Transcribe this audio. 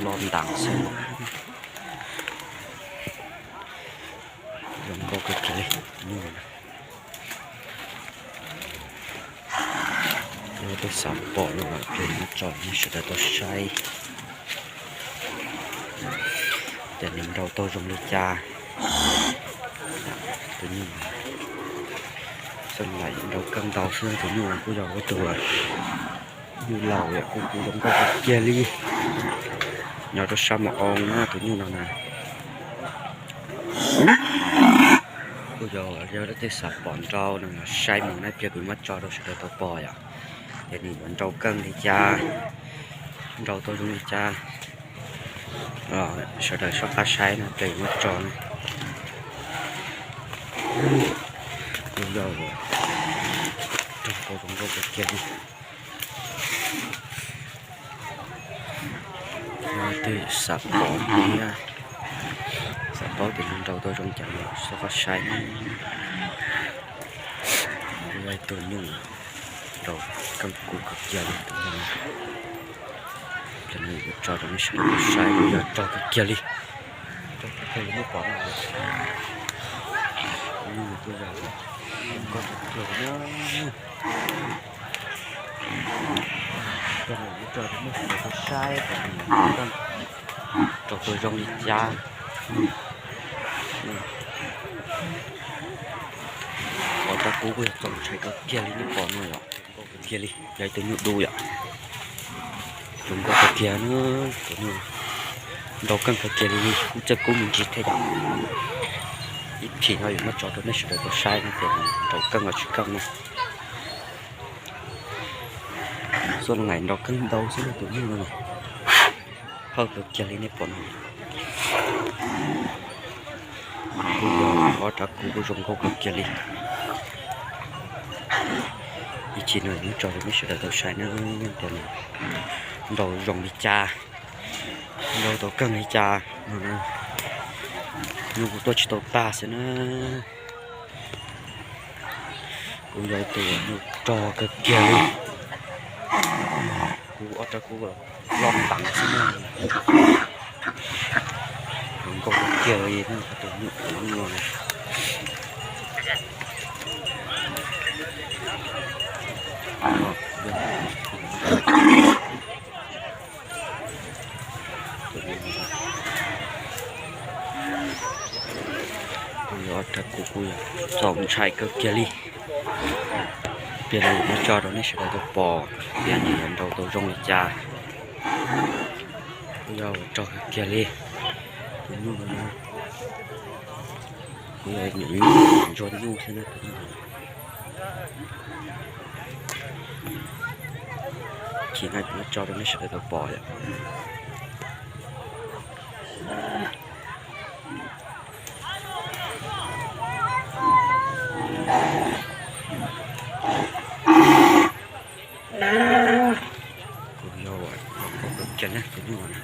Los ntev xwb. Zoo nkauj kawg kiag li. Yog leej twg xav pom no los peb muab tso nej sawv daws tau saib tias nws nrau tau zoo li cas. Tus nyuj xab laim nrau kawg ntau xwb, tus nyuj kuj yog ib tug nyuj laus yom, kuj zoo nkauj kawg kiag li. Nyob rau sab Mos Oo na tus nyuj no na. Kuj yog, yog leej twg xav pom nrau no los saib mus na, pliag kuv muab tso rau sawv daws tau pom yom. Ces nws yuav nrau kawg li cas, nrau tau zoo li cas, sawv daws soj qab saib no, pliag kuv muab tso na. Kuj yog nrau tau zoo nkauj kawg kiag li. Leej twg xav pom thiab xav paub tias nws nrau tau zoo cas los soj qab saib na. Kuj yog ib tug nyuj nrau kawg kuj kawg kiag li tus nyuj no. Pliag no kuv tso rau nej sawv daws saib, kuj yog nrau kawg kiag li. Nrau kawg kiag li nej pom no. Nyuj no kuj yog zoo nkauj kawg kiag li na. Pliag no kuv tso rau nej sawv daws tau saib, nrau tau zoo li cas. Ob rab kub kuj yog txaus ntshai kawg kiag li nej pom no yom. Zoo nkauj kawg kiag li, yog ib tug nyuj dub yom. Zoo nkauj kawg kiag na, tus nyuj nrau kawg kawg kiag li, kuj txawj kub me ntsis thiab yom. Ib chim no yuav muab tso rau nej sawv daws tau saib no tias nws nrau kawg los tsis kawg na. Xuab Laj Ngaim nrau kawg ntau xwb na tus nyuj no na. Hawj kawg kiag li nej pom no. Kuj yog ob rab kub kuj zoo nkauj kawg kiag li. Ib chim no yuav muab tso rau nej sawv daws tau saib na, tias nrau zoo li cas, nrau tau kawg li cas no na. Nyuj kuj tuaj tsis tau tag xwb na. Kuj yog ib tug nyuj rog kawg kiag li. Kuj ob rab kub loj nteev xwb na. Zoo nkauj kawg kiag li tus nyuj no na. Kuj yog ob rab kub kuj yog txaus ntshai kawg kiag li. Pliag no yuav muab tso rau nej sawv daws tau pom tias nws yuav nrau tau zoo li cas. Kuj yog ua rog kawg kiag li. Tus nyuj no na, kuj yog ib ntsuag nyuj xwb na. Chim no kuv muab tso rau nej sawv daws tau pom yom. Kuj yog ua rog kawg kiag na tus nyuj no.